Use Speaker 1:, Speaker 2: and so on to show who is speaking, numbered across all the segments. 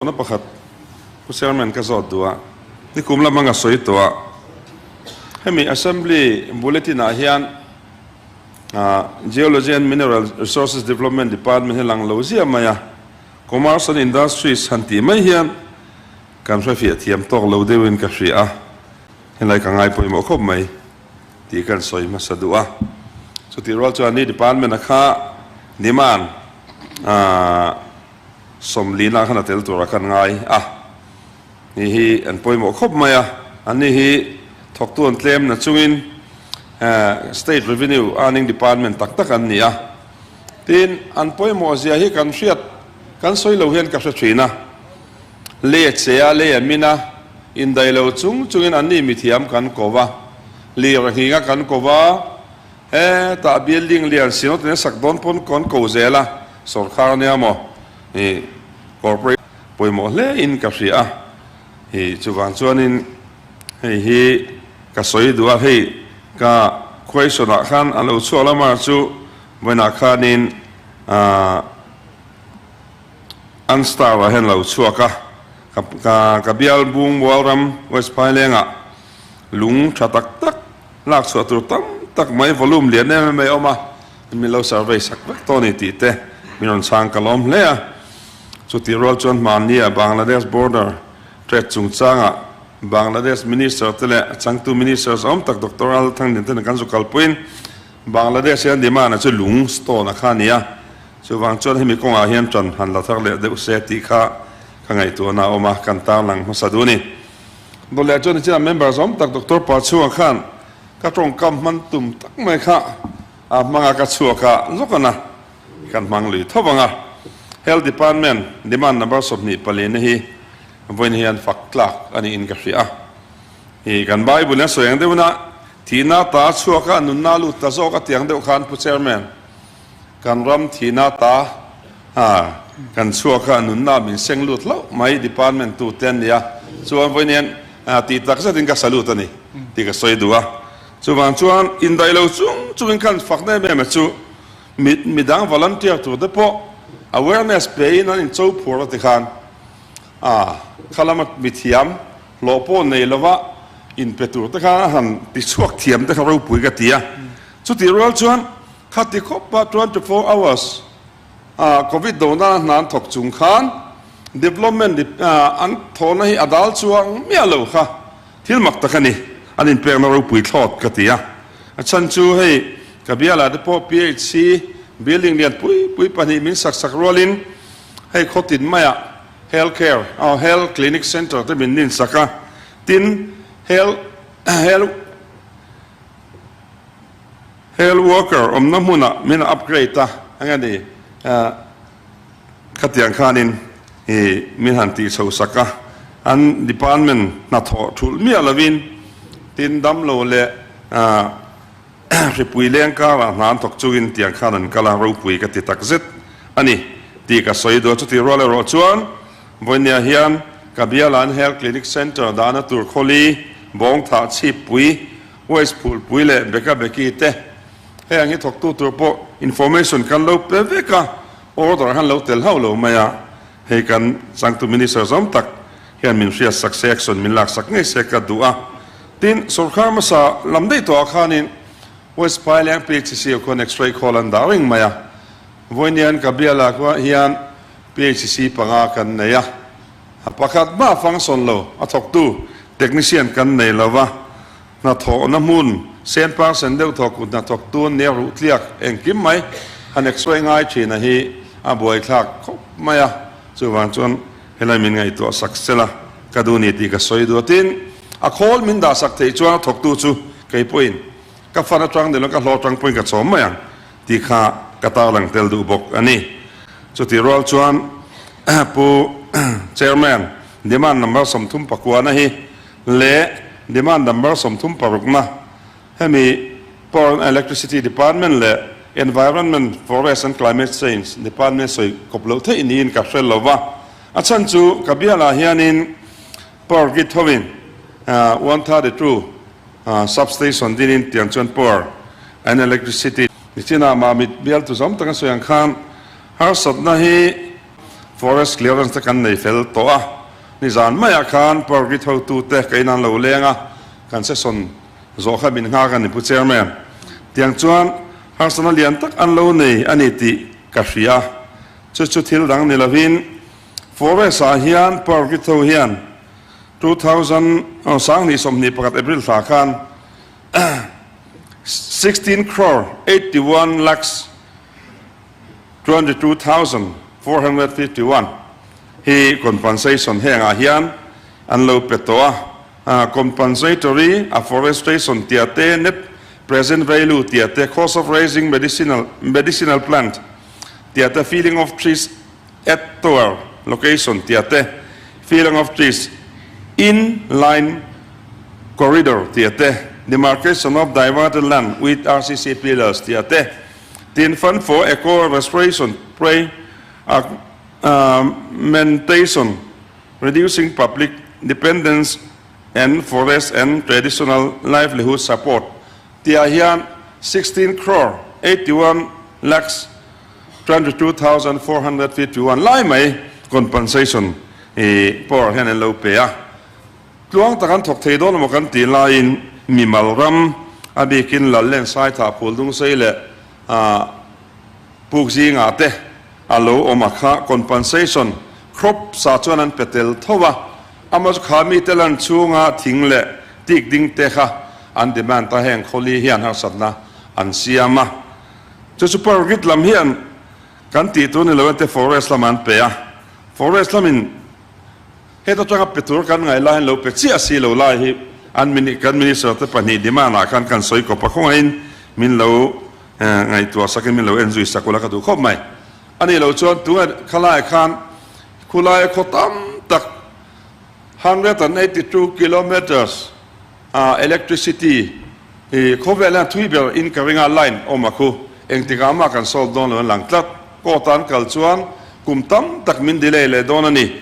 Speaker 1: Na pakhat Pu Chairman ka zawt duh a, nikum lam anga sawi tawh a, hemi Assembly Bulletin ah hian Geology and Mineral Resources Development Department hi lang lo ziah mai a, Commerce and Industries han tih mai hian kan hrefiah thiam tawk lo deuhin ka hria a, helai ka ngai pawimawh khawp mai tih kan sawi hmasa duh a. Chutih rual chuan ni Department a kha demand Sawmlina khan a tel tura kan ngai a, ni hi an pawimawh khawp mai a, anni hi thawktu an tlem na chungin State Revenue Earning Department tak tak an ni a, tin an pawimawh zia hi kan hriat kan sawi lo hian ka hre thin a, le che a lei a min a, indai lo chung chungin anni mithiam kan ko va, lir a nghinga kan ko va, Hetah building lian Synod in a sak dawn pawn kawn ko zel a, sawrkar ania maw i corporate pawimawh hle in ka hria a, i chuvang chuanin hei hi ka sawi duh a, hei ka question ah khan a lo chhuak lama chu vawiinah khanin ah an star ah hian a lo chhuak a, ka ka ka bial bung Mualram West Phailengah lung tha tak tak Lak chhuah tur tam tak mai volume lian em em mai a awm a, min lo survey sak vek tawh a ni tih te min rawn chhang ka lawm hle a. Chutih rual chuan hmanni-ah Bangladesh border trade chungchangah Bangladesh minister te leh a changtu ministers awm tak Doctor Al Thangdin te nen kan zu kalpuiin Bangladesh hian demand-a chu lung stone a kha a ni a, chuvang chuan hemi kawngah hian ṭan han la thar leh deuh se tih kha ka ngaihtuahna a awm a, kan tarlang hmasa duh a ni. Dawleh chuan nichinah member zawm tak Doctor Pa chhungah khan ka tawngkam hman tum tak mai kha a hmanga ka chhuak a zawk ana kan hmang lui tho vang a. Health Department demand number 24 na hi vawiin hian fak tlak a niin ka hria a. I kan Bible in a sawi ang deuhin a thihna ta chhuak a nunna lut ta zawk a tiang deuh khan Pu Chairman Kan ram thihna ta a kan chhuak a, nunna min seng lut hlauh mai department tu te an ni a, chuan vawiin hian tih tak zetin ka salute a ni tih ka sawi duh a. Chuvang chuan indaih lo chung chungin khan fakna em em a chu mi midang volunteer tur te pawh awareness pe in an incho phur a ti khan a kha lama mithiam hlawh pawh nei lova inpe tur te khan a han ti chhuak thiam te kha ropui ka ti a. Chutih rual chuan Khati khawpa 24 hours a Covid dona hna an thawk chung khan development an thawhna hi a dal chuang miah lo kha thil mak tak a ni. An inpekna ropui thlawt ka ti a. A chhan chu hei ka bialah te pawh PHC building lian pui pui pahnih min sak sak rualin hei khawtin maiah health care health clinic center te min nin sak a, tin health health Health worker awmna hmunah min upgrade a eng a ni khatiang khanin i min han tih chho sak a, an department hnathawh thulh miah lovin tin damlo leh hripui leng karah hna an thawk chungin tiang khan an kal a, ropui ka ti takzet a ni tih ka sawi duh a, chutih rual erawh chuan vawinia hian ka biala an health clinic centre dahna tur khawli bawngthah chhippui West Phulpui leh Beka Beki te hei ang hi thawktu tur pawh information kan lo pe vek a, order han lo tel hauh lo mai a, hei kan changtu Minister zawm tak hian min hriat sak se action min lak sak ngei se ka duh a. Tin, sawrkar hmasa lam daih tawhah khanin West Phaileng PHC ah khuan X-ray khawl an dah reng mai a, vawiin ka bialah hian PHC panga kan nei a, pakhat mah function lo a thawktu technician kan nei lo va, Hnathawhna hmun, sen par sen deuh thawk kut hnathawk tun nia ruh tliak engkim mai han x-ray ngai thin a hi a buaithlak khawp mai a, chuvang chuan helai min ngaihtuah sak sela ka duh ni tih ka sawi duh a, tin a khawl min dah sak theih chuan a thawktu chu kei pawhin ka fan atang nilo ka hlawh atang pawhin ka chawm mai ang tih kha ka tarlang tel duh bawk a ni. Chutih rual chuan Pu Chairman, demand number 39 na hi leh demand number 36 na hemi Power and Electricity Department leh Environment, Forest and Climate Change Department sawi kawp loh theih niin ka hre lo va. A chhan chu ka bialah hianin Power Grid hovin 132 Substation dinin tiang chuan Power and Electricity Nichinah Mamit bialtu zawm taka sawi ang khan harsatna hi. Forest clearance te kan nei fel tawh a, nizan maiah khan Power Grid hotute ka in an lo leng a, kan session zawh kha min nghak a ni Pu Chairman. Tiang chuan harsatna lian tak an lo nei a ni tih ka hria. Chu chu thil dang ni lovin Forest ah hian Power Grid ho hian 2021 April thla khan 16 crore 81 lakhs 22,451 hi compensation hengah hian an lo pe tawh a, compensatory afforestation tia te, net present value tia te, cost of raising medicinal medicinal plant tia te, felling of trees at tower location tia te, felling of trees in line corridor tia te, demarcation of diverted land with RCC pillars tia te, Tin Fund for Eco Restoration Prey Augmentation, Reducing Public Dependence and Forest and Traditional Livelihood Support tihah hian 16 crore 81 lakhs 22,451 lai mai compensation power hian an lo pe a. Tluang tak an thawk thei dawn emaw kan tih laiin mimal ram, a bikin Lallen Saithah Phuldungsei leh Puk zingah te a lo awm a kha compensation crop sa chuan an pe tel tho a, amaw chu kha mite lan chhunga thing leh tik ding te kha an demand a, heng khawli hian harsatna an siam a, chu chu Pargit lam hian kan tih tur ni lo ente forest lam an pe a, forest lamin Heta tanga pe tur kan ngaih laiin lo pe chiah si lo lai hi an kan minister te pahnih demand ah khan kan sawi kawp a, khawngaihin min lo ngaihtuah sakin min lo enzui sak ula ka duh khawp mai. A nih loh chuan tunge khalai khan khulaia khaw tam tak 182 kilometres ah electricity hi khawvel hian thui ber in ka ringa line awm a khu engtikah mah kan solve dawn lo an lang tlat. Court ah an kal chuan kum tam tak min delay leh dawn a ni.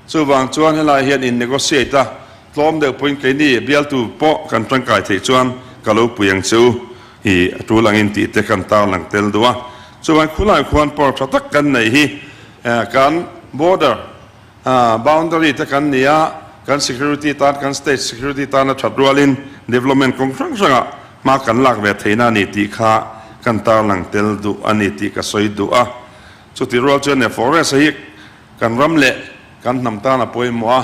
Speaker 1: Chuvang chuan helai hian in negotiate a, tlawm deuh pawhin keini bialtu pawh kan tangkai theih chuan ka lo pui ang che u hi a tul angin tih te kan tarlang tel duh a. Chuvang khulai khuan power tha tak kan neih hi kan border boundary te kan ni a, kan security tan, kan state security tana that rualin development kawng hrang hrangah hma kan lak ve theihna a ni tih kha kan tarlang tel duh a ni tih ka sawi duh a. Chuti rual chuan e forest hi kan ram leh kan hnam tan a pawimawh a,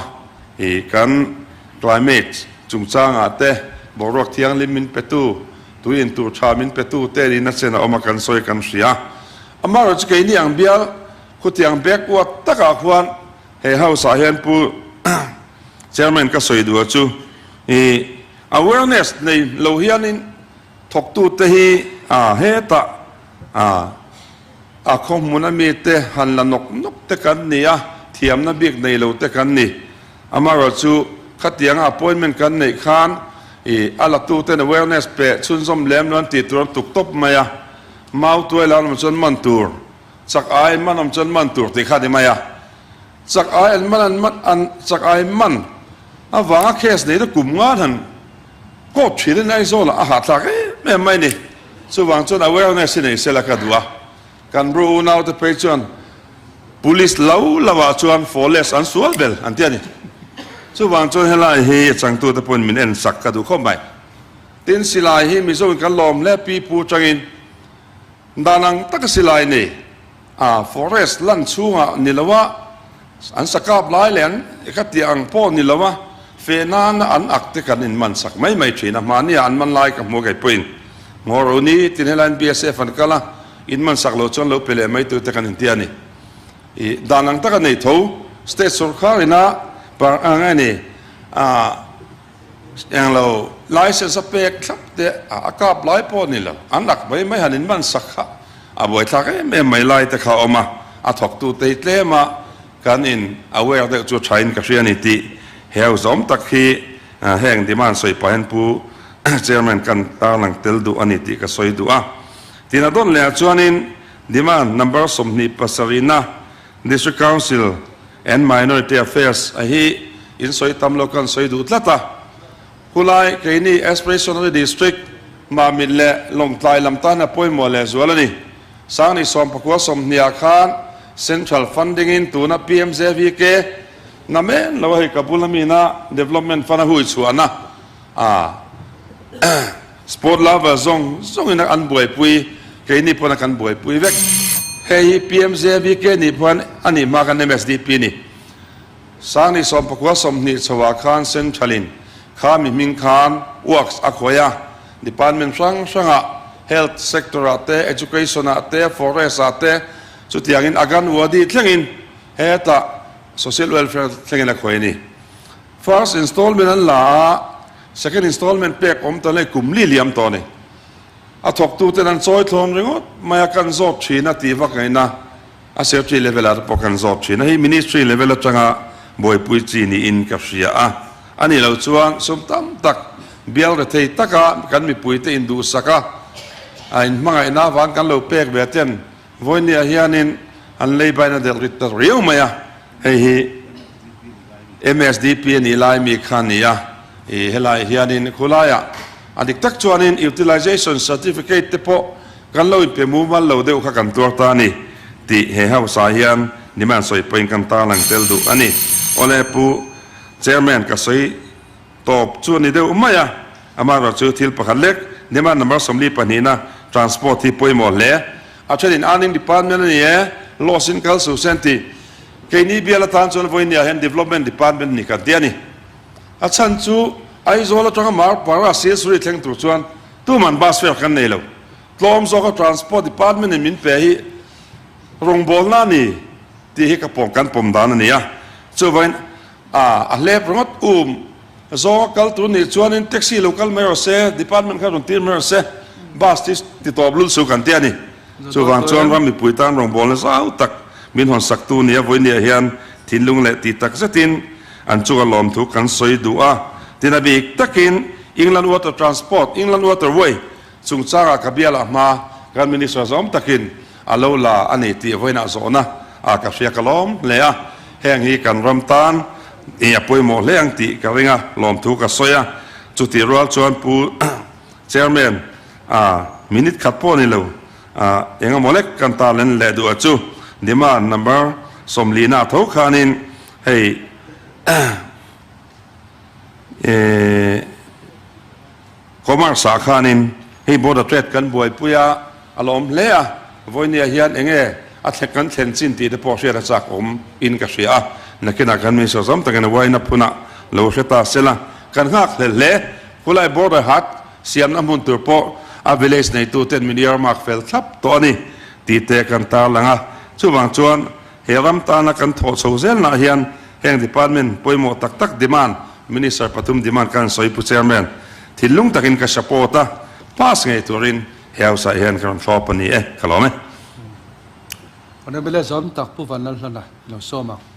Speaker 1: ih kan climate chungchangah te boruak thianghlim min petu, tui in tur tha min petu te niin a chen a awm a kan sawi kan hria. Amaherawhchu keini ang bial Khutiang backward takah khuan he house ah hian Pu Chairman ka sawi duh a chu i awareness nei lo hianin thawktute hi a hetah a a khaw hmun ami te han la nawk nawk te kan ni a, thiamna bik nei lo te kan ni. Amaherawh chu khatianga appointment kan neih khan i a latuten awareness pe chhunzawm lem lo an tih tur an tuk tawp mai a, mau tuai la awm chuan man tur. Chak ai man awm chuan man tur tih kha a ni mai a, chak ai an man an man an chak ai man avanga case nei te kum ngan han court thin in Aizawl ah a hahthlak em em mai ni. Chuvang chuan awareness hi nei sela ka duh a, kan ru unau te phei chuan police lo lo ah chuan forless an sual bel an ti a ni. Chuvang chuan helai hi a changtu te pawhin min en sak ka duh khawp mai. Tin silai hi Mizo in kan lawm hle pi pu tangin Dan ang taka silai nei a forest lan chhungah ni lo a, an sakap lai leh an ka tih ang pawh ni lo a, feh nana an ak te kan inman sak mai mai thin a, mahnia an man lai ka hmu a kei pawhin ngaw ro ni tin helaiin BSF an kal a, inman sak lo chuan lo pe leh mai tute kan inti a ni. I dan ang taka nei tho state sorkar ina par ang a ni a. Englo license a pek thlap te a kap lai pawh ni lo, an ak mai mai han inman sak kha a buaithlak em em mai lai te kha a awm a, a thawktu te hi tlem a kan in aware deuh chu tha in ka hria ni tih heu zawm tak hi heng demand sawi pah hian Pu Chairman kan tarlang tel duh a ni tih ka sawi duh a. Tin a dawn leh ah chuanin demand number 27 na District Council and Minority Affairs a hi in sawi tam lo kan sawi duh tlat a. Khulai keini Aspirationary District Mamit leh Lawngtlai lam tan a pawimawh leh zual a ni. Sangni sawmpakua sawmhniah khan Central funding in tuna PMJVK na men lo a hei ka bula mi na Development Fund a hui chhuahna a Sport lover zawng zawng in an buaipui keini pawn a kan buaipui vek. Hei hi PMJVK nih pawh a nih hma khan MSDP ni. Sangni sawmpakua 20 chhoah khan Central in kha mi hming khan works a khawih a, Department hrang hrangah Health sector ah te, Education ah te, Forest ah te, chutiangin Aganwadi thlengin hetah Social Welfare thlengin a khawih a ni. First installment an la a, second installment pek awm ta leh kum li liam tawh a ni. A thawktuten an chawi thlawn ringawt mai a, kan zawt thin a tih vak ngaihna a secretary level ah te pawh kan zawt thin a, hei ministry level atanga buaipui chi niin ka hria a, a nih loh chuan sum tam tak bial rethei taka kan mipuite induhsak a, a inhmangaihna avang kan lo pek ve ten vawinia hianin an leibain a delh rit ta riau mai a, hei hi MSDP a nih lai mi kha a ni a, ih helai hianin khulaiah a dik tak chuanin utilization certificate te pawh Kan lo inpe mumal lo deuh kha kan tuar ta a ni tih he house ah hian demand sawi pawhin kan tarlang tel duh a ni. Awle Pu Chairman ka sawi tawp chu a ni deuh mai a, amaherawh chu thil pakhat lek demand number 42 na transport hi pawimawh hle. A thenin earning department a ni e, loss in kal suh sen tih keini bial atan chuan vawinia hian development department ni kan ti a ni. A chhan chu Aizawl atanga Marpara Silsuri thleng tur chuan Tuman bus fare kan nei lo. Tlawm zawka Transport Department in min pe hi rawngbawlna a ni tih hi ka pawm kan pawm dan a ni a. Chuvangin a a hlep ringawt um zawnga kal tur nih chuanin taxi lo kal mai rawh se, department kha rawn tir mai rawh se, bus ti ti tawp lul su kan ti a ni. Chuvang chuan ram mipui tan rawngbawlna zau tak min hawn sak tu nia vawinia hian thinlung leh tih tak zetin an chunga lawmthu kan sawi duh a. Tin a bik takin England Water Transport, England Waterway, chungchangah ka bialah hma kan Minister zawm takin a lo la a ni tih vawiinah zawhna a ka hria ka lawm hle a. Heng hi kan ram tan i a pawimawh hle ang tih ka ring a, lawmthu ka sawi a. Chutih rual chuan Pu Chairman a minute khat pawh ni lo a eng emaw lek kan ta len leh duh a chu demand number 40 na tho khanin hei eh commerce ah khanin hei border trade kan buaipui a a lawm hle a vawinia hian enge a thlek kan thlen chin tih te pawh hriat a chak awm in ka hria a nakinah kan minister zawm takin a uaina phunah lo hre ta sela kan nghak hlel hle khulai border hat Siamna hmun tur pawh a village neituten min earmark fel thlap tawh a ni tih te kan tarlang a. Chuvang chuan he ram tana kan thawh chho zelnaah hian heng department pawimawh tak tak demand, Minister pathum demand kan sawi Pu Chairman, thinlung takin ka support a, pass ngei turin he house ah hian ka rawn thlawp a ni e, ka lawm e.
Speaker 2: Honourable Zawm tak Pu Vanlalhlana i lo sawm ang.